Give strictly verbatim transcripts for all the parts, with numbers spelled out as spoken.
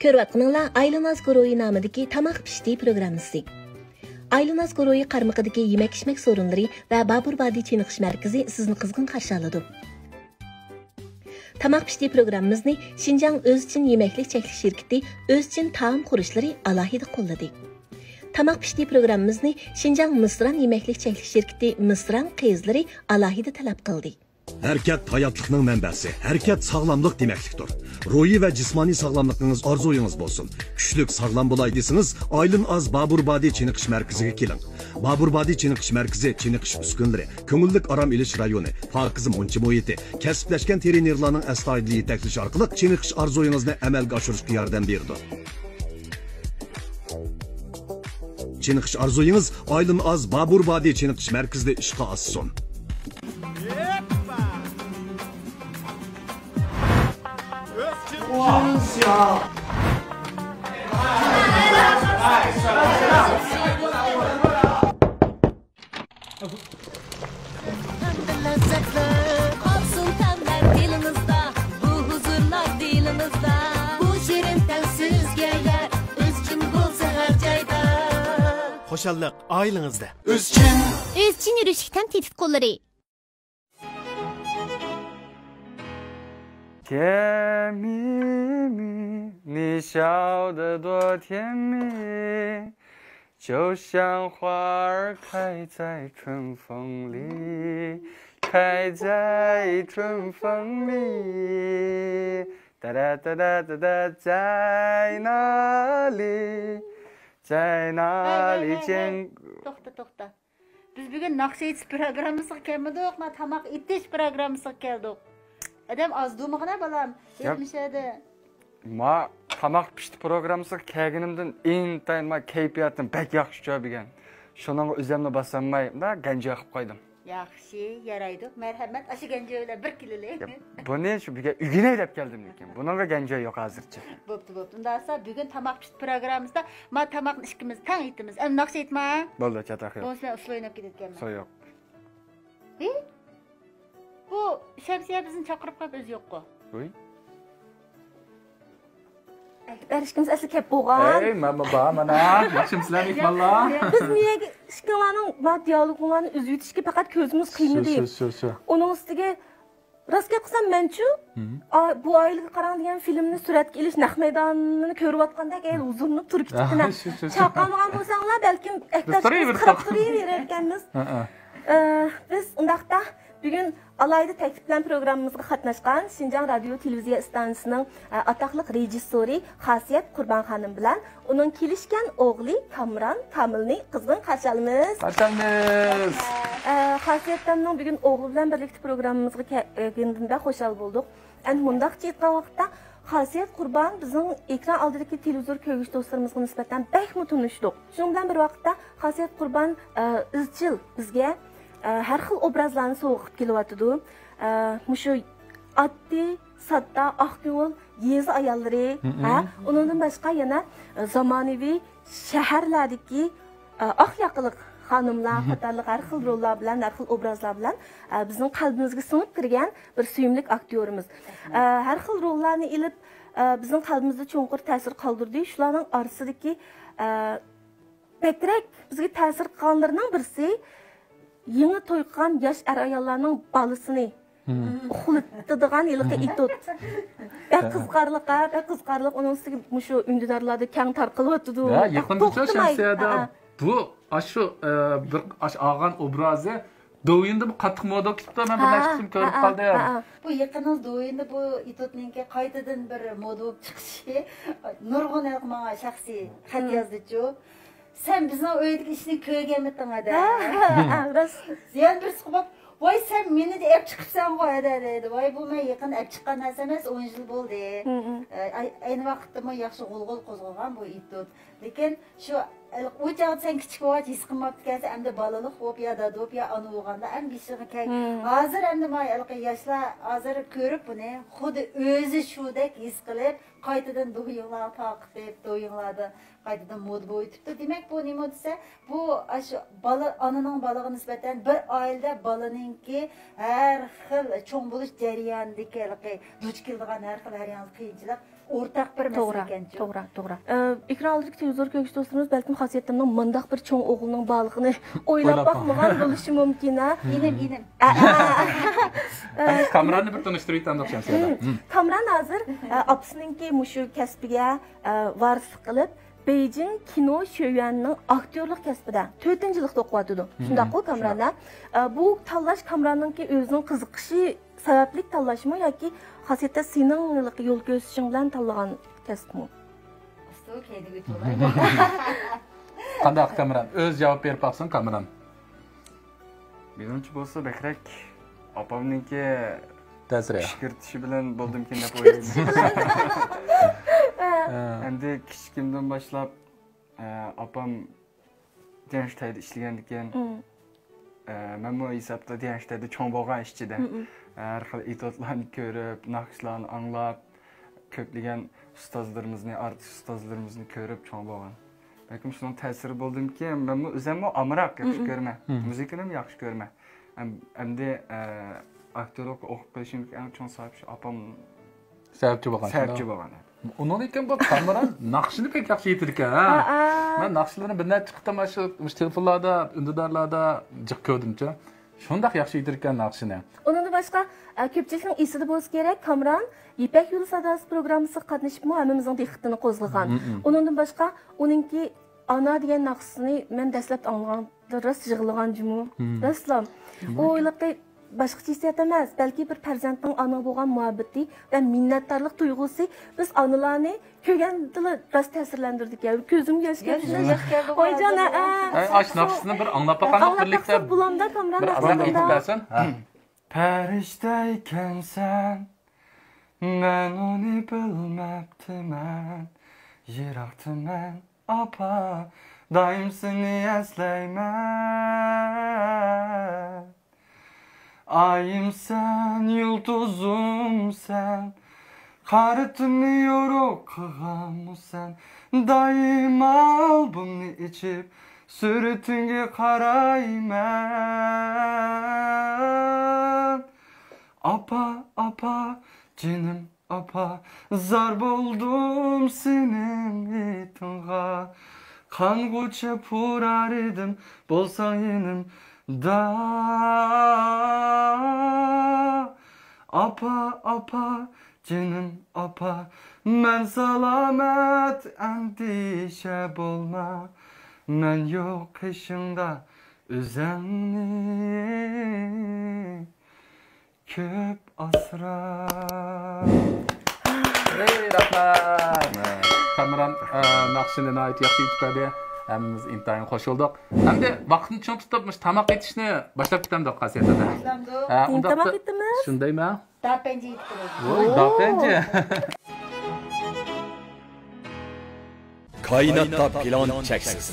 كۆرۈۋاتقىنىڭلار ئايلىناز گۇرۇھى نامىدىكى تاماق پىشتى پروگراممىسى. ئايلىناز گۇرۇھى قارمىقىدىكى يېمەك-ئىچمەك سورۇنلىرى ۋە بابۇر بادى چېنىقىش مەركىزى سىزنى قىزغىن قارشى ئالىدۇ. تاماق پىشتى پروگراممىمىزنى شىنجاڭ ئۆزچىن يېمەكلىك چەكلىك شىركىتى ئۆزچىن تائام خۇرۇچلىرى ئالاھىدە قوللىدى. تاماق پىشتى پروگراممىمىزنى شىنجاڭ مىسران يېمەكلىك چەكلىك شىركىتى مىسران قىزلىرى ئالاھىدە تەلەپ قىلدى. ھەرىكەت ھاياتلىقنىڭ مەنبەسى، ھەرىكەت ساغلاملىق دېمەكلىكتۇر. روھىي ۋە جىسمانىي ساغلاملىقىڭىز ئارزۇيىڭىز بولسۇن. كۈچلۈك، ساغلام بولاي دېسىڭىز، ئايلىن ئاز بابۇر بادى چېنىقىش مەركىزىگە كېلىڭ. بابۇر بادى چېنىقىش مەركىزى چېنىقىش ئۈسكۈنىلىرى، كۆڭۈللۈك ئارام ئېلىش رايونى، پاكىز مۇنچا مۇھىتى، كەسىپلەشكەن ترېنېرلارنىڭ ئەستايىدىل يېتەكلىشى ئارقىلىق چېنىقىش ئارزۇيىڭىزنى ئەمەلگە ئاشۇرۇشقا ياردەم بېرىدۇ. چېنىقىش ئارزۇيىڭىز ئايلىن ئاز بابۇر بادى چېنىقىش مەركىزىدە ئىشقا ئاشسۇن. تەمدە لەززەتلەر قالسۇن تەملەر دىلىڭىزدا، بۇ ھۇزۇرلار دىلىڭىزدا، بۇ شېرىن تەم سىزگە يار، ئۆزچىن بولسا ھەر جايدا. خۇشاللىق ئائىلىڭىزدە. ئۆزچىن. ئۆزچىن يۈرۈشلۈك تەم تېتىتقۇلىرى. 甜蜜蜜，你笑得多甜蜜，就像花儿开在春风里，开在春风里。哒哒哒哒哒哒，在哪里，在哪里见？ توختا، توختا. بىز بۈگۈن ناخشا ئېيتىش پروگراممىسىغا كەلمىدۇق، ما تاماق ئېتىش پروگراممىسىغا كەلدۇق. ئادەم ئاز دۇمىغىنا بالام، يەپ- يەتمىش ئەدە. ما تاماق پىشتى پروگراممىسىغا كەلگىنىمدىن ئىنتايىن ما كەيپىياتىم بەك ياخشى چۆرۈگەن. شۇنىڭغا ئۆزۈمنى باسالماي، مۇنداق گەنجە قىلىپ قويدۇم. ياخشى، يارايدۇ. مەرھەمەت، ئاشۇ گەنجە بىلەن بىر كېلىلى. يا، بۇنى شۇ بۈگۈن ئۆگىنەي دەپ كەلدىم، لېكىن بۇنىڭغا گەنجە يوق ھازىرچە. بوپتۇ، بوپتۇ. ئۇنداقسا بۈگۈن تاماق پىشتى پروگراممىسىدا ما تاماقنى ئىككىمىز تەڭ ئېتىمىز. ئەمدى ناخشا ئېيتما. بولدى، چاتاق يوق. بولمىسا مەن ئۇسسۇل ئويناپ كېتىدىكەنمەن. سو يوق. ھى؟ بۇ شەمسىيە بىزنى چاقىرىپ قويۇپ ئۆزى يوققۇ. ۋۇي. ئەكبەر ئىككىمىز ئەسلى كەپ بولغان. ئەي، مانا بار، مانا. ياخشىمۇسىلەر، مېھمانلار؟ بىز نىيەگە ئىككىڭلارنىڭ ما دىيالوگۇڭلارنى ئۈزۈۋېتىشكە پەقەت كۆزىمىز قىيمىدى. شۇ، شۇ، شۇ، شۇ. ئۇنىڭ ئۈستىگە راست گەپ قىلسام، مەنچۇ، مم. ئا، بۇ ئائىلىگە قاراڭ دېگەن فىلىمنى سۈرەتكە ئېلىش نەق مەيدانىنى كۆرۈۋاتقاندەك، ھە، ھۇزۇرلىنىپ تۇرۇپ كېتىپتىمەن. شۇ، شۇ، شۇ. چاقالمىغان بولساڭلار، بەلكىم ئەكبەر ئىككىمىز قاراپ تۇرۇۋېرەركەنمىز. ھە، ھە. ئە، بىز ئۇنداقتا بۈگۈن ئالاھىدە تەكلىپ بىلەن پروگراممىمىزغا قاتناشقان شىنجاڭ رادىيو تېلېۋىزىيە ئىستانسىسىنىڭ، ئە، ئاتاقلىق رېژىسسورى خاسىيەت قۇربان خانىم بىلەن ئۇنىڭ كېلىشكەن ئوغلى كامران كامىلنى قىزغىن قارشى ئالىمىز. قارشى ئالىمىز. ئە، خاسىيەت دادامنىڭ بۈگۈن ئوغلى بىلەن بىرلىكتە پروگراممىمىزغا كەلگىنىدىن بەك خۇشال بولدۇق. ئەمدى مۇنداقچە ئېيتقان ۋاقىتتا، خاسىيەت قۇربان بىزنىڭ ئېكران ئالدىدىكى تېلېۋىزور كۆرگۈچى دوستلىرىمىزغا نىسبەتەن بەكمۇ تونۇشلۇق. شۇنىڭ بىلەن بىر ۋاقىتتا، خاسىيەت قۇربان، ئە، ئىزچىل بىزگە، ئە، ھەر خىل ئوبرازلارنى سوۋغا قىلىپ كېلىۋاتىدۇ. ئە، مۇشۇ ئاددىي، ساددا، ئاق كۆڭۈل يېزا ئاياللىرى، مم. ھە؟ ئۇنىڭدىن باشقا يەنە، ئە، زامانىۋى شەھەرلەردىكى، ئە، ئاق ياقىلىق خانىملار قاتارلىق ھەر خىل روللار بىلەن، ھەر خىل ئوبرازلار بىلەن، ئە، بىزنىڭ قەلبىمىزگە سىڭىپ كىرگەن بىر سۆيۈملۈك ئاكتيورىمىز. ئە، ھەر خىل روللارنى ئېلىپ، ئە، بىزنىڭ قەلبىمىزدە چوڭقۇر تەسىر قالدۇردى. شۇلارنىڭ ئارىسىدىكى، ئە، بەكرەك بىزگە تەسىر قىلغانلىرىنىڭ بىرسى، يېڭى توي قىلغان ياش ئەر-ئاياللارنىڭ بالىسىنى ئۇخلىتىدىغان ھېلىقى ئېتوت. بەك قىزىقارلىق، ھە، بەك قىزىقارلىق. ئۇنىڭ ئۈستىگە مۇشۇ ئۈندىدارلاردا كەڭ تارقىلىۋاتىدۇ. ھە، يېقىندىنچۇ توختىماي. شەمسىيەدە ھە، ھە. بۇ، ئاشۇ، ئە، بىر، ئاش ئالغان ئوبرازى دوۋيىندا بۇ قاتتىق مودا بولۇپ كېتىپتۇ. مەن بىر ھە، نەچچە قېتىم كۆرۈپ ھە، قالدىم. ھە، ھە. بۇ يېقىندا دوۋيىندا بۇ ئېتوتنىڭكى قايتىدىن بىر مودا بولۇپ چىقىشى نۇرغۇن ھېلىقى ماڭا شەخسىي خەت يازدىچۇ. سەن بىزنىڭ ئۆيدىكى ئىشنى كۆرگەنمىتىڭ، ھەدە؟ ھە، ھە، ھە، راست. يەنە بىرسى قوپۇپ، ۋاي، سەن مېنى ئەپ چىقىپسەنغۇ، ھەدە، دەيدۇ. ۋاي، بۇ مەن يېقىن ئەپ چىققان نەرسە ئەمەس، ئون يىل بولدى. ئە، ئەي-، ئەينى ۋاقىتتىمۇ ياخشى غۇلغۇلا قوزغىغان بۇ ئېتوت. لېكىن شۇ، ئۇ چاغدا سەن كىچىك بولغاچ ھېس قىلماپتىكەنسەن، ئەمدى بالىلىق بولۇپ يا دادا بولۇپ يا ئانا بولغاندا ئەمدى بېشىڭغا كەل-، ھازىر ئەمدى مانا ھېلىقى ياشلار ھازىر كۆرۈپ بۇنى، خۇددى ئۆزى شۇدەك ھېس قىلىپ، قايتىدىن دوۋيىنلارغا تارقىتىپ، دوۋيىنلاردىن قايتىدىن مودا بولۇۋېتىپتۇ. دېمەك، بۇ نېمە دېسە، بۇ ئاشۇ بالا، ئانىنىڭ بالىغا نىسبەتەن بىر ئائىلىدە بالىنىڭكى ھەر خىل چوڭ بولۇش جەريانىدىكى ھېلىقى دۇچ كېلىدىغان ھەر خىل، ھەر يانلىق قىيىنچىلىق ئورتاق بىر مەسىلە توغرا، ئىكەنچۇ. توغرا، توغرا. ئە، ئېكران ئالدىدىكى تېلېۋىزور كۆرگۈچى دوستلىرىمىز بەلكىم خاسىيەتتىمنىڭ مۇنداق بىر چوڭ ئوغلىنىڭ بارلىقىنى ئويلاپ ئويلاپ باقمىغان بولۇشى مۇمكىن، ھە؟ ئىنىم، ئىنىم. ئە، ئە، ئە. كامراننى بىر تونۇشتۇرۇۋېتەمدۇق، شەمسىيە. كامران ھازىر، ئە، ئاپىسىنىڭكى مۇشۇ كەسپىگە، ئە، ۋارىسلىق قىلىپ، بېيجىڭ كىنو شۆيۈەننىڭ ئاكتيورلۇق كەسپىدە تۆتىنچى يىللىقتا ئوقۇۋاتىدۇ. شۇنداققۇ، كامران، ھە؟ ئە، بۇ تاللاش كامراننىڭكى ئۆزىنىڭ قىزىقىشى سەۋەبلىك تاللاشمۇ ياكى خاسىيەتتە سېنىڭ يول كۆرسىتىشىڭ بىلەن تاللىغان كەسىپمۇ؟ ئۇستۇ كەينىگە ئۆتۈۋالاي. قانداق كامران؟ ئۆزى جاۋاب بېرىپ باقسۇن، كامران. مېنىڭچە بولسا بەكرەك ئاپامنىڭكى تەسىرى. قىشقۇرتۇشى بىلەن بولدۇمكىن دەپ ئويلايمەن. ئەمدى كىچىكىمدىن باشلاپ، ئە، ئاپام دىيەنشتايدا ئىشلىگەندىكىن، ئە، مەنمۇ ھېسابتا دىيەنشتايدا چوڭ بولغان ئىچىدە. ھەر خىل ئېتيۇدلارنى كۆرۈپ، ناخشىلارنى ئاڭلاپ، كۆپلىگەن ئۇستازلىرىمىزنى، ئارتىس ئۇستازلىرىمىزنى كۆرۈپ چوڭ بولغان. بەلكىم شۇنىڭ تەسىرى بولدىمىكىن، مەنمۇ ئۆزۈممۇ ئامراق ياخشى كۆرىمەن. مۇزىكىنىمۇ ياخشى كۆرىمەن. ئەم-، ئەمدى، ئە، ئاكتيورلۇققا ئوقۇپ قېلىشىمدىكى ئەڭ چوڭ سەۋەب شۇ ئاپام سەۋەبچى بولغان، سەۋەبچى شۇنداق؟ بولغان. ئۇنىڭدىن كېيىن بۇ كامران ناخشىنى بەك ياخشى ئېيتىدىكەن، ھە؟ ھە، ھە. مەن ناخشىلىرىنى بىر نەچچە قېتىم ئاشۇ، مۇشۇ تېلېفونلاردا، ئۈندىدارلاردا جىق كۆردۈمچۇ. شۇنداق ياخشى ئېيتىدىكەن ناخشىنى. ئۇنىڭدىن باشقا، ئە، كۆپچىلىكنىڭ ئېسىدە بولسا كېرەك، كامران يىپەك يولى ساداسى پروگراممىسىغا قاتنىشىپمۇ ھەممىمىزنىڭ دىققىتىنى قوزغىغان. ئۇنىڭدىن باشقا، ئۇنىڭكى ئانا دېگەن ناخشىسىنى مەن دەسلەپتە ئاڭلىغاندا راست يىغلىغان جۇمۇ. راستلا. ئۇ ھېلىقى باشقىچە ھېسسىيات ئەمەس، بەلكى بىر پەرزەنتنىڭ ئانىغا بولغان مۇھەببىتى ۋە مىننەتدارلىق تۇيغۇسى بىز ئانىلارنى كۆرگەندىلا راست تەسىرلەندۈرىدىكەن. كۆزۈمگە ياش كەلدى. ياش، ياش كەلدى. ۋايجان، ھە. ئەي، ئاش ناخشىسىنى بىر ئاڭلاپ باقايلى ئاڭلاپ بىرلىكتە. باقساق بولامدا، كامران بىر ئازراق ئېيتىپ بەرسەم. ھە. پەرىشتە ئىكەنسەن، مەن ئۇنى بىلمەپتىمەن. يىراقتىمەن، ئاپا، دائىم سېنى ئەسلەيمەن. ئايىمسەن، يۇلتۇزۇمسەن، قارا تۈننى يورۇق قىلغانمۇسەن؟ دائىم ئالبومنى ئېچىپ، سۈرىتىڭگە قارايمەن. ئاپا، ئاپا، جېنىم ئاپا، زار بولدۇم سېنىڭ ھېيتىڭغا. قانغۇچە پۇرار ئىدىم، بولساڭ يېنىمدا. ئاپا، ئاپا، جېنىم ئاپا، مەن سالامەت، ئەندىشە بولما. مەن يوق قېشىڭدا، ئۆزۈڭنى كۆپ ئاسرا. ھەي، رەھمەت. كامران، ئە، ناخشىنى ناھايىتى ياخشى ئېيتىپ بەردى. ھەممىمىز ئىنتايىن خوش بولدۇق. ئەمدى ۋاقىتنى چىڭ تۇتۇپ، مۇشۇ تاماق ئېتىشنى باشلاپ كېتەمدۇق، خاسىيەت ھەدە. باشلامدۇ؟ ھە، ئۇنداقتا تاماق ئېتىمىز. شۇندايمۇ؟ داپەنجى ئېيتىپ بېرىڭ. ۋوي، داپەنجى. كائىناتتا پىلان چەكسىز.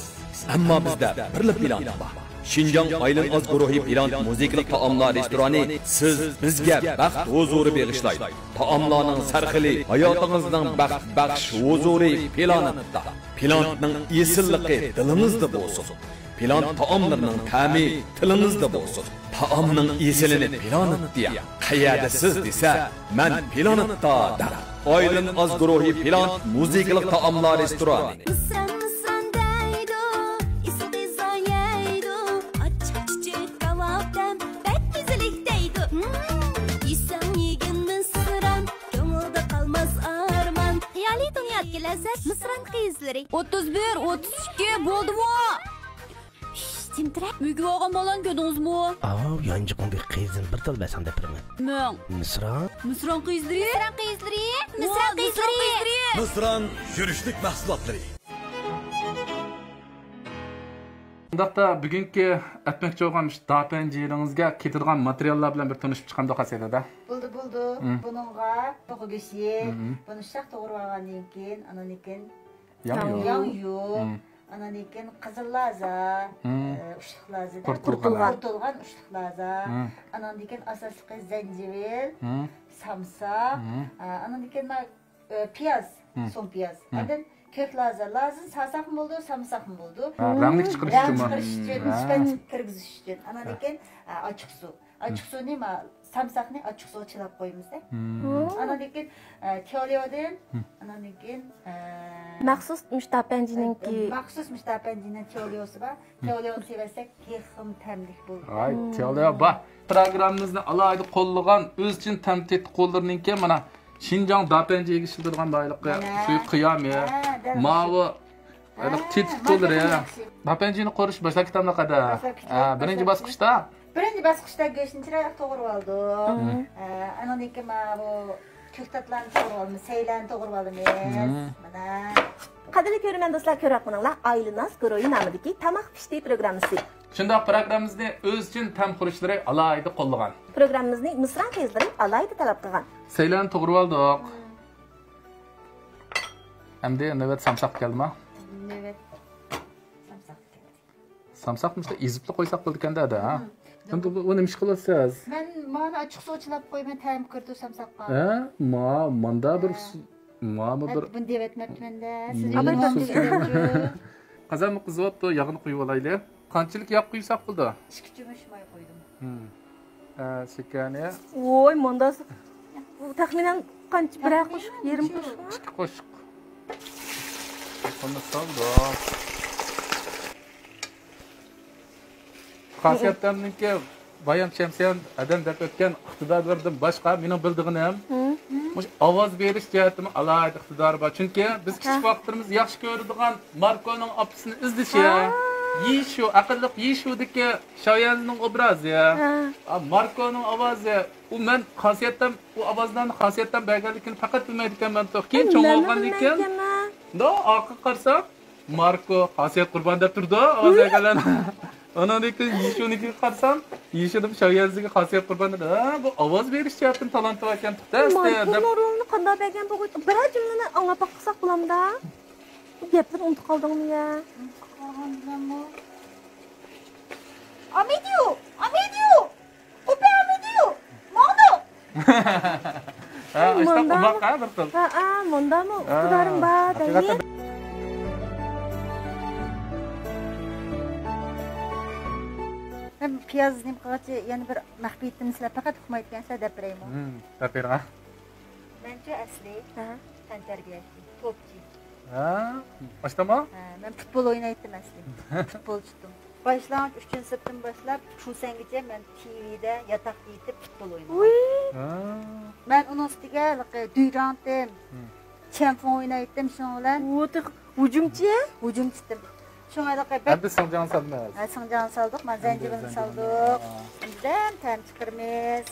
ئەمما بىزدە بىرلا پىلان بار. شىنجاڭ ئايلىن ئاز گۇرۇھى پىلان مۇزىكىلىق تائاملار رېستورانى سىز، بىزگە بەخت ھۇزۇرى بېغىشلايدۇ. تائاملارنىڭ سەرخىلى ھاياتىڭىزنىڭ بەخت بەخش ھۇزۇرى پىلانىتتا. پىلانىتنىڭ ئېسىللىقى دىلىڭىزدا بولسۇن. پىلانىت تائاملىرىنىڭ تەمى تىلىڭىزدا بولسۇن. تائامنىڭ ئېسىلىنى پىلانىتتا يەڭ. قەيەردە سىز دېسە، مەن پىلانىتتا دەڭ. ئايلىن ئاز گۇرۇھى پىلانىت مۇزىكىلىق تائاملار رېستورانى. مىسران، مىسران دەيدۇ، ئېسىل پىززا يەيدۇ، ئاچچىق چۈچۈك كاۋاپتەم بەك مەززىلىك دەيدۇ. ھىم، يېسەڭ يېگىن مىسران، كۆڭۈلدە قالماس ئارمان. خىيالىي دۇنيادىكى لەززەت، مىسران قىزلىرى. ئوتتۇز بىر، ئوتتۇز ئىككى، بولدىمۇ؟ شش، تىمتىرەك. مۈگۈپ ئالغان بالىنى كۆردىڭىزمۇ؟ ئاۋۇ، يانچۇقۇڭدىكى قېزىلنى بىر تال بەرسەڭ دەپ بېرىمەن. مىڭ. مىسران. مىسران قىزلىرى. مىسران قىزلىرى. مىسران قىزلىرى. مىسران يۈرۈشلۈك مەھسۇلاتلىرى. ئۇنداقتا بۈگۈنكى ئەتمەكچى بولغان مۇشۇ داپەنجىلىرىڭىزگە كېتىدىغان ماتېرىياللار بىلەن بىر تونۇشۇپ چىقامدۇ، خاسىيەت ھەدە؟ بولدى، بولدى. مم. بۇنىڭغا توخۇ گۆشى، مم، بۇنى ئۇششاق توغرىۋالغاندىن كېيىن، ئاندىن كېيىن ياڭيۇ. ياڭيۇ. مم. ئاندىن كېيىن قىزىل لازا، مم، ئە، ئۇچلۇق لازا، قۇرۇتۇلغان. قۇرۇتۇلغان ئۇچلۇق لازا. مم. ئاندىن كېيىن ئاساسلىقى زەنجىۋىل، مم، سامساق، مم، ئە، ئاندىن كېيىن مانا، ئە، پىياز، مم، سوڭ پىياز. مم. ئاندىن كۆك لازا، لازىنى سالساقمۇ بولىدۇ، سالمىساقمۇ بولىدۇ. ھە، رەڭلىك چىقىرىش رەڭ ئۈچۈن. چىقىرىش ئۈچۈن، ھە، سۈپەت كىرگۈزۈش ئۈچۈن. ئاندىن، ھە، كېيىن، ئە، ئاچچىق سۇ. ئاچچىق سۇنى ما-، سامساقنى ئاچچىق سۇغا چىلاپ قويىمىز. ئاندىن كېيىن، ئە، تياۋلياۋدىن، ئاندىن كېيىن، ئە، مەخسۇس مۇشۇ داپەنجىنىڭكى. مەخسۇس مۇشۇ داپەنجىنىڭ تياۋلياۋسى بار. تياۋلياۋنى سېۋەتسەك تېخىمۇ تەملىك بولىدۇ. ھاي، تياۋلياۋ بار. پروگراممىمىزنى ئالاھىدە قوللىغان ئۆزچىن تەم تېتىققۇنلىرىنىڭكى مانا شىنجاڭ داپەنجىگە ئىشلىتىدىغان بايلىقى، مانا. سۈيى قىيامى، ھە، دەل ماۋۇ، ھە، ھېلىقى تېتىققۇنلىرى. مانا ياخشى. داپەنجىنى قورۇش باشلاپ كېتەمدۇ قەدە؟ باشلاپ كېتىمىز، ھە، بىرىنچى باشلاپ باسقۇچتا. بىرىنچى باسقۇچتا گۆشنى چىرايلىق توغرىۋالدۇق. ھە، ئانىڭدىن كېيىن ماۋۇ كۆكتاتلارنى توغرىۋالىمىز، سەيلەننى توغرىۋالىمىز. مانا. قەدىرلىك كۆرۈرمەن دوستلار، كۆرۈۋاتقىنىڭلار ئايلىناز گۇرۇھى نامىدىكى تاماق پىشتى پروگراممىسى. شۇنداق پروگراممىمىزنى ئۆزچىن تەم خۇرۇچلىرى ئالاھىدە قوللىغان. پروگراممىمىزنى مىسران قىزلىرى ئالاھىدە تەلەپ قىلغان. سەيلەننى توغرىۋالدۇق. ئەمدى نۆۋەت سامساق كەلدىما؟ نۆۋەت سامساق كەلدى. سامساق مۇشۇنداق ئېزىپلا قويساق بولىدىكەن-دە، ھە؟ ئەمدى بۇ، بۇ نېمە ئىش قىلىسىز؟ مەن مانا ئاچچىق سۇ چىلاپ قويىمەن، تەم كىرىدۇ سامساققا. ھە؟ ما، ماندا بىر ھە. سۇ-، ماما بىر بۇنى دەۋەتمەپتىمەن-دە. سىز مېنىڭ ئۆگىنىۋالدىڭىز. قازانمۇ قىزىۋاپتۇ، ياغنى قۇيۇۋالايلى. قانچىلىك ياغ قۇيساق بولىدۇ؟ ئىككى چۆمۈچ ماي قويدۇم. ھە، شېكەرنى. ۋوي، مانداسى. بۇ تەخمىنەن قانچە؟ بىرەر قوشۇق، يېرىم قوشۇق؟ ئىككى قوشۇق. بۇنى سالدۇق. خاسىيەتتەمنىڭكى بايام شەمسىيەم ئادەم دەپ ئۆتكەن ئىقتىدارلىرىدىن باشقا مېنىڭ بىلىدىغىنىم مۇشۇ ئاۋاز بېرىش جەھەتتىمۇ ئالاھىدە ئىقتىدارى بار. چۈنكى بىز كىچىك ۋاقىتلىرىمىزدا ياخشى كۆرىدىغان ماركونىڭ ئاپىسىنى ئىزدىشى، يىشۇ، ئەقىللىق يىشۇدىكى شاۋيەنزىنىڭ ئوبرازى، ماركونىڭ ئاۋازى. ئۇ مەن خاسىيەتتەم، ئۇ ئاۋازلارنى خاسىيەتتەم بەرگەنلىكىنى پەقەت بىلمەيدىكەنمەن. كېيىن چوڭ بولغاندىن كېيىن، ئارقىغا قارىسام، ماركو خاسىيەت قۇربان دەپ تۇرىدۇ، ئاۋاز بەرگەنلەرنى. ئۇنىڭدىن كېيىن يىشۇنىڭكىگە قارىسام، يىشۇدىمۇ شاۋيەنزىگە خاسىيەت قۇربان دەپ. ھە، بۇ ئاۋاز بېرىش جەھەتتىن تالانتى باركەن، تۇق-، دەستە دەپ. ماركونىڭ رولىنى قانداق بەرگەن بولغۇيتتۇق؟ بىرەر جۈملىنى ئاڭلاپ باقساق بولامدا؟ بۇ گەپلىرىنى ئۇنتۇپ قالدىڭمۇ يا؟ ئۇنتۇپ قالغان بىلەنمۇ. ئامېدىيو! ئامېدىيو! قوپە ئامېدىيو! ماڭدۇق! ھە، ئاشتاق مۇندامۇ؟ ئوماق، ھە، بىر خىل. ھە، ھە، مۇندامۇ ھە، ئىقتىدارىم بار، ھەقىقەتەن. مەن پىياز نېمە قىلغاچ، يەنە بىر مەخپىيىتىمنى سىلەر پەقەت ئۇقمايدىكەنسىلەر دەپ بېرەيمۇ؟ ھىم، دەپ بېرىڭ. مەنچۇ ئەسلى ھە. تەنتەربىيەچى، توپچى. ھە؟ ئاشتاما؟ ھە، مەن پۇتبول ئوينايتتىم ئەسلى. پۇتبولچىتتىم. باشلانغۇچ ئۈچىنچى سىنىپتىن باشلاپ شۇسەنگىچە مەن تىۋىدە، ياتاقتا يېتىپ پۇتبول ئوينىغان. ۋۇي. ھە. مەن ئۇنىڭ ئۈستىگە ھېلىقى دۈيراڭتىم، ھىم. چيەنفېڭ ئوينايتتىم شۇنىڭ بىلەن. ۋۇ، تېخى ھۇجۇمچى؟ ھۇجۇمچىتىم. شۇڭا ھېلىقى بەك ئەمدى سىڭجاڭ سالىمىز. ھە، سىڭجاڭ سالدۇق، مانا زەنجىۋىلنى سالدۇق. ھە. ئەمدى تەم چىقىرىمىز.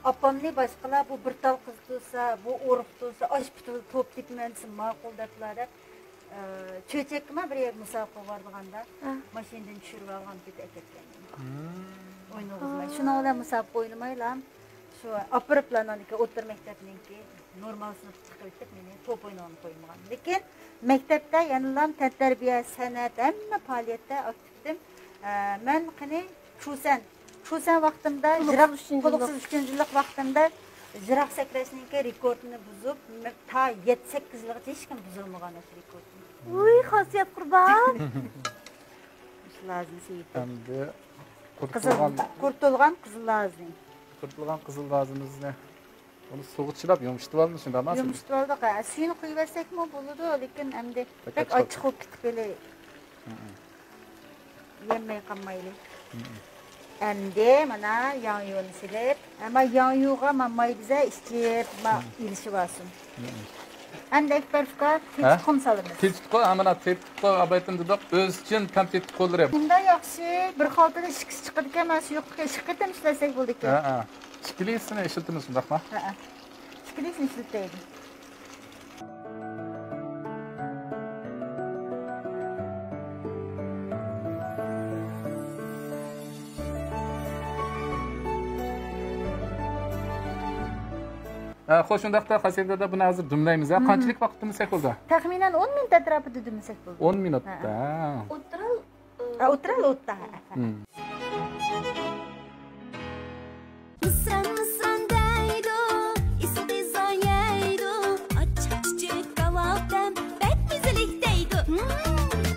ئاپامنى باشقىلار بۇ بىر تال قىز تۇرسا، بۇ ئورۇق تۇرسا، ئاش پۇتىدا توپ تېپىمەن دېسە ماقۇل دەپلا دەپ، ئە، چۆچەككىمۇ بىر يەرگە مۇسابىقىگە بارىدىغاندا ھە. ماشىنىدىن چۈشۈرۈپ ئالغان پېتى ئەكەتكەن. ھىم. ئوينىغۇزماي. شۇنىڭ بىلەن مۇسابىقە ئوينىمايلا، شۇ ئاپىرىپلا ئانىڭدىكى ئوتتۇرا مەكتەپنىڭكى نورمال سىنىپقا چىقىۋېتىپ، مېنى توپ ئوينىغىلى قويمىغان. لېكىن مەكتەپتە يەنىلا تەنتەربىيە، سەنئەت، ھەممە پائالىيەتتە ئاكتىپ. ئە، مەن قېنى شۇسەن، شۇسەن ۋاقتىمدا، تولۇقسىز يىللىق. تولۇقسىز ئۈچىنچى يىللىق ۋاقتىمدا يىراق سەكرەشنىڭكى رېكورتىنى بۇزۇپ، مە-، تا يەتتە، سەككىز يىلغىچە ھېچكىم بۇزالمىغان ئاشۇ رېكورتنى. ۋۇي، خاسىيەت قۇربان! شۇ لازىنى سېيىتىپ. ئەمدى قۇرۇتۇلغان، قۇرۇتۇلغان قىزىل لازىنى. قۇرۇتۇلغان قىزىل لازىمىزنى. ئۇنى سۇغا چىلاپ يۇمشىتىۋالدىڭىز، شۇنداقمۇ؟ يۇمشىتىۋالدۇق، ھە. سۈيىنى قۇيۇۋەتسەكمۇ بولىدۇ، لېكىن ئەمدى بەك بەك ئاچچىق. ئاچچىق بولۇپ كېتىپ ھېلى. ھىم. يەممەي قالمايلى. ھىم. ئەمدى مانا ياڭيۇنى سېلىپ، ئەمما ياڭيۇغا ما ماي بىزە ئىچىپ، ما ھىم. ئېلىشىۋالسۇن. ھىم. ئەمدى ئەكبەر ئۇكا، ھە؟ تېتىتقۇنى سالىمىز. تېتىتقۇ، ھە، مانا تېتىتقۇ ئابايتىن دېدۇق، ئۆزچىن تەم تېتىتقۇلىرى. مۇندا ياخشى، بىر خالتىدا ئىككىسى چىقىدىكەن، مانا شۇ يۇقىرىقى ئىككى قېتىم ئىشلەتسەك بولىدىكەن. ھە، ھە. ئىككىلىسىنى ئىشلىتىمىز، شۇنداقمۇ؟ ھە، ھە. ئىككىلىسىنى ئىشلىتەيلى. ھە، خوش، شۇنداقتا خاسىيەت دادا بۇنى ھازىر دۈملەيمىز، ھە؟ مم. قانچىلىك ۋاقىت دۈملىسەك بولىدۇ؟ تەخمىنەن ئون مىنۇت ئەتراپىدا دۈملىسەك بولىدۇ. ئون مىنۇتتا. ھە. ئولتۇرۇڭ. ئا، ئولتۇرالى ئوتتا. مم. مىسران، مىسران دەيدۇ، ئېسىل پىززا يەيدۇ، ئاچچىق چۈچۈك كاۋاپتەم، بەك مەززىلىك دەيدۇ. مم.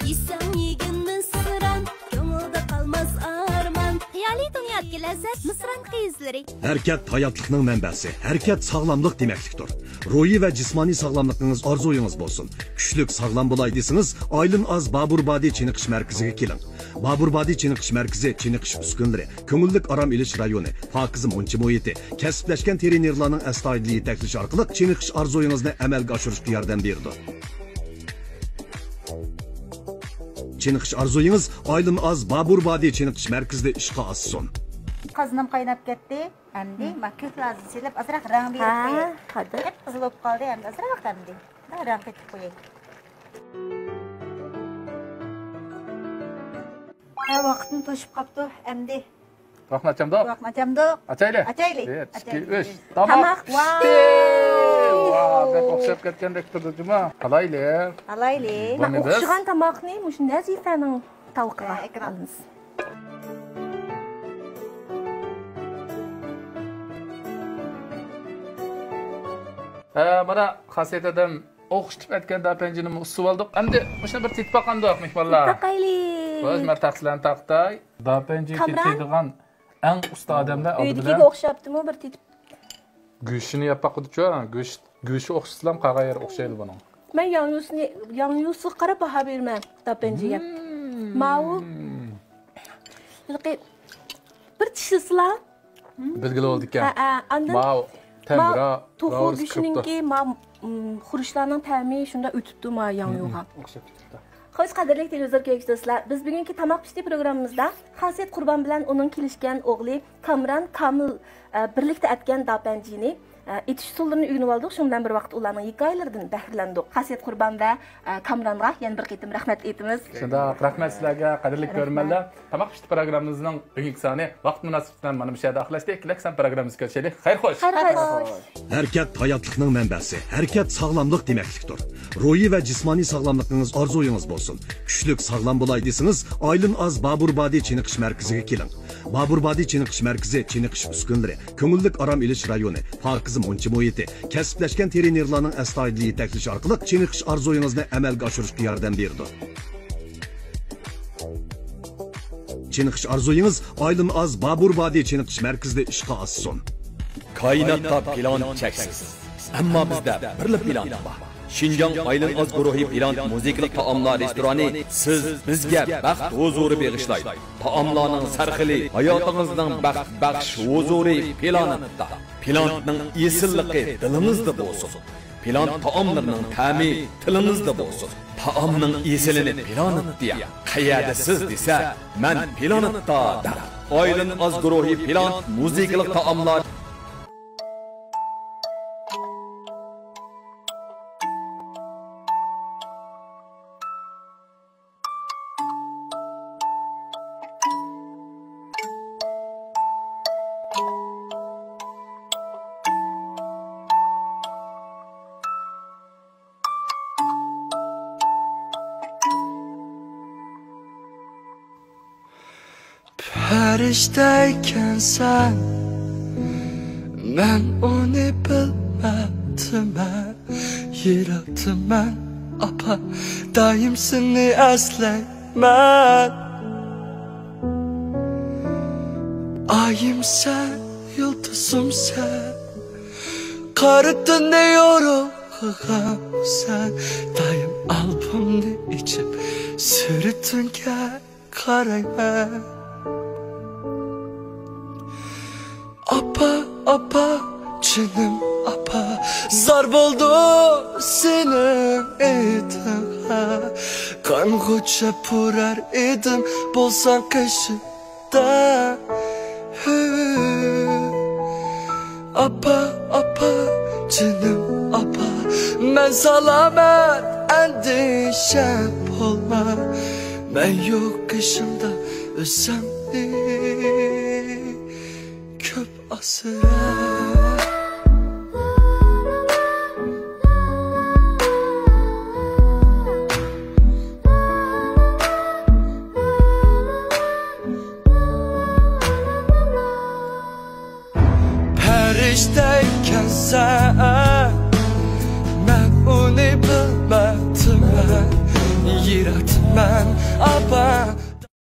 يېسەڭ يېگىن مىسران، كۆڭۈلدە قالماس ئارمان. خىيالىي دۇنيادىكى لەززەت، مىسران قىز. ھەرىكەت ھاياتلىقنىڭ مەنبەسى، ھەرىكەت ساغلاملىق دېمەكلىكتۇر. روھىي ۋە جىسمانىي ساغلاملىقىڭىز ئارزۇيىڭىز بولسۇن. كۈچلۈك، ساغلام بولاي دېسىڭىز، ئايلىن ئاز بابۇر بادى چېنىقىش مەركىزىگە كېلىڭ. بابۇر بادى چېنىقىش مەركىزى چېنىقىش ئۈسكۈنىلىرى، كۆڭۈللۈك ئارام ئېلىش رايونى، پاكىز مۇنچا مۇھىتى، كەسىپلەشكەن ترېنېرلارنىڭ ئەستايىدىل يېتەكلىشى ئارقىلىق چېنىقىش ئارزۇيىڭىزنى ئەمەلگە ئاشۇرۇشقا ياردەم بېرىدۇ. چېنىقىش ئارزۇيىڭىز ئايلىن ئاز بابۇر بادى چېنىقىش مەركىزىدە ئىشقا ئاشسۇن. قازىنىم قايناپ كەتتى. ئەمدى مم. ما كۆك لازا سېلىپ، ئازراق رەڭ بېرىپ ھە، قوياي. قادىر. قىپقىزىل بولۇپ قالدى، ئەمدى ئازراق ئەمدى. رەڭ قېتىپ قوياي. ھە، ۋاقىتمۇ توشۇپ قاپتۇ، ئەمدى. قۇلاقنى ئاچامدۇق؟ قۇلاقنى ئاچامدۇق؟ ئاچايلى. ئاچايلى. بىر، ئىككى، ئۈچ. تاماق پىشتى! ۋاو! ۋاو، بەك ئوخشاپ كەتكەندەك تۇرىدۇ جۇما. ئالايلى. ئالايلى. بۇنى بىز ئوخشىغان تاماقنى مۇشۇ نەزىپەنىڭ تاۋىقىغا ھە، ئېكران. ئالىمىز. ھە، مانا خاسىيەت ئادەم ئوخشىتىپ ئەتكەن داپەنجىنىمۇ ئۇسسىۋالدۇق. ئەمدى مۇشۇنى بىر تېتىپ باقامدۇق، مېھمانلار؟ تېتىپ باقايلى. خوش، مەن تەخسىلەرنى تارقىتاي. داپەنجى كامران تېتىيدىغان ئەڭ ئۇستا ئادەملەر ئالدى بىلەن. ئۆيدىكىگە ئوخشاپتىمۇ بىر تېتىپ؟ گۆشىنى يەپ باققۇدىچۇ، گۆش، گۆشى ئوخشىسىلام قالغان يېرى ئوخشايدۇ بۇنىڭ. مەن ياڭيۇسىنى، ياڭيۇسىغا قاراپ باھا بېرىمەن داپەنجىگە. مم. ماۋۇ ھېلىقى بىر چىشلىسىلا. بىلگىلى بولىدىكەن. ھە، ھە، ئاندىن ماۋۇ تەمبۇرا، توخۇ گۆشىنىڭكى، ما، م، خۇرۇچلارنىڭ تەمى شۇنداق ئۆتۈپتۇ ما ياڭيۇغا. ئوخشاپ كېتىپتۇ. خوش، قەدىرلىك تېلېۋىزور كۆرگۈچى دوستلار، بىز بۈگۈنكى تاماق پىشتى پروگراممىمىزدا خاسىيەت قۇربان بىلەن ئۇنىڭ كېلىشكەن ئوغلى كامران كامىل، ئە، بىرلىكتە ئەتكەن داپەنجىنى، ئە، ئېتىش ئۇسۇللىرىنى ئۆگىنىۋالدۇق. شۇ بىلەن بىر ۋاقىتتا ئۇلارنىڭ ھېكايىلىرىدىن بەھرىلەندۇق. خاسىيەت قۇربان ۋە، ئە، كامرانغا يەنە بىر قېتىم رەھمەت ئېيتىمىز. شۇنداق، رەھمەت سىلەرگە، قەدىرلىك كۆرۈرمەنلەر. تاماق پىشتى پروگراممىمىزنىڭ بۈگۈنكى سانى ۋاقىت مۇناسىۋىتى بىلەن مانا مۇشۇ يەردە ئاخىرلاشتى. كېلەك سان پروگراممىمىزدا كۆرۈشەيلى. خەير خوش. خەير خوش. ھەرىكەت ھاياتلىقنىڭ مەنبەسى، ھەرىكەت ساغلاملىق دېمەكلىكتۇر. روھىي ۋە جىسمانىي ساغلاملىقىڭىز ئارزۇيىڭىز بولسۇن. كۈچلۈك، ساغلام بولاي دېسىڭىز، ئايلىن ئاز بابۇر بادى چېنىقىش مەركىزىگە كېلىڭ. بابۇر بادى چېنىقىش مەركىزى، چېنىقىش ئۈسكۈنىلىرى، كۆڭۈللۈك ئارام ئېلىش رايونى، پاكىز مۇنچا مۇھىتى، كەسىپلەشكەن ترېنېرلارنىڭ ئەستايىدىل يېتەكلىشى ئارقىلىق چېنىقىش ئارزۇيىڭىزنى ئەمەلگە ئاشۇرۇشقا ياردەم بېرىدۇ. چېنىقىش ئارزۇيىڭىز ئايلىن ئاز بابۇر بادى چېنىقىش مەركىزىدە ئىشقا ئاشسۇن. كائىناتتا پىلان چەكسىز. ئەمما بىزدە بىرلا پىلان بار. شىنجاڭ ئايلىن ئاز گۇرۇھى پىلان مۇزىكىلىق تائاملار رېستورانى سىز بىزگە بەخت ھۇزۇرى بېغىشلايدۇ. تائاملارنىڭ سەرخىلى ھاياتىڭىزنىڭ بەخت بەخش ھۇزۇرى پىلانىتتا. پىلانىتنىڭ ئېسىللىقى دىلىڭىزدا بولسۇن. پىلانىت تائاملىرىنىڭ تەمى تىلىڭىزدا بولسۇن. تائامنىڭ ئېسىلىنى پىلانىت دېيە. قەيەردە سىز دېسە، مەن پىلانىتتا دەڭ. ئايلىن ئاز گۇرۇھى پىلانىت مۇزىكىلىق تائاملار. پەرىشتە ئىكەنسەن، مەن ئۇنى بىلمەپتىمەن. يىراقتىمەن ئاپا، دائىم سېنى ئەسلەيمەن. ئايىم سەن، يۇلتۇزۇم سەن، قارا تۈندە يورۇق قىلغان سەن. دائىم ئالپۇمنى ئېچىپ سۈرىتىڭگە قارايمەن. ئاپا، ئاپا، جېنىم ئاپا، زار بولدۇم سېنىڭ ئېتىڭغا. قانغۇچە پۇرار ئىدىم، بولساڭ قېشىمدا. ھۈ. ئاپا، ئاپا، جېنىم ئاپا، مەن سالامەت، ئەندىشە بولما. مەن يوق قېشىڭدا، ئۆزۈڭنى كۆپ ئاسرا. پەرىشتە ئىكەنسەن، مەن ئۇنى بىلمەپتىمەن. يىراقتىمەن ئاپا،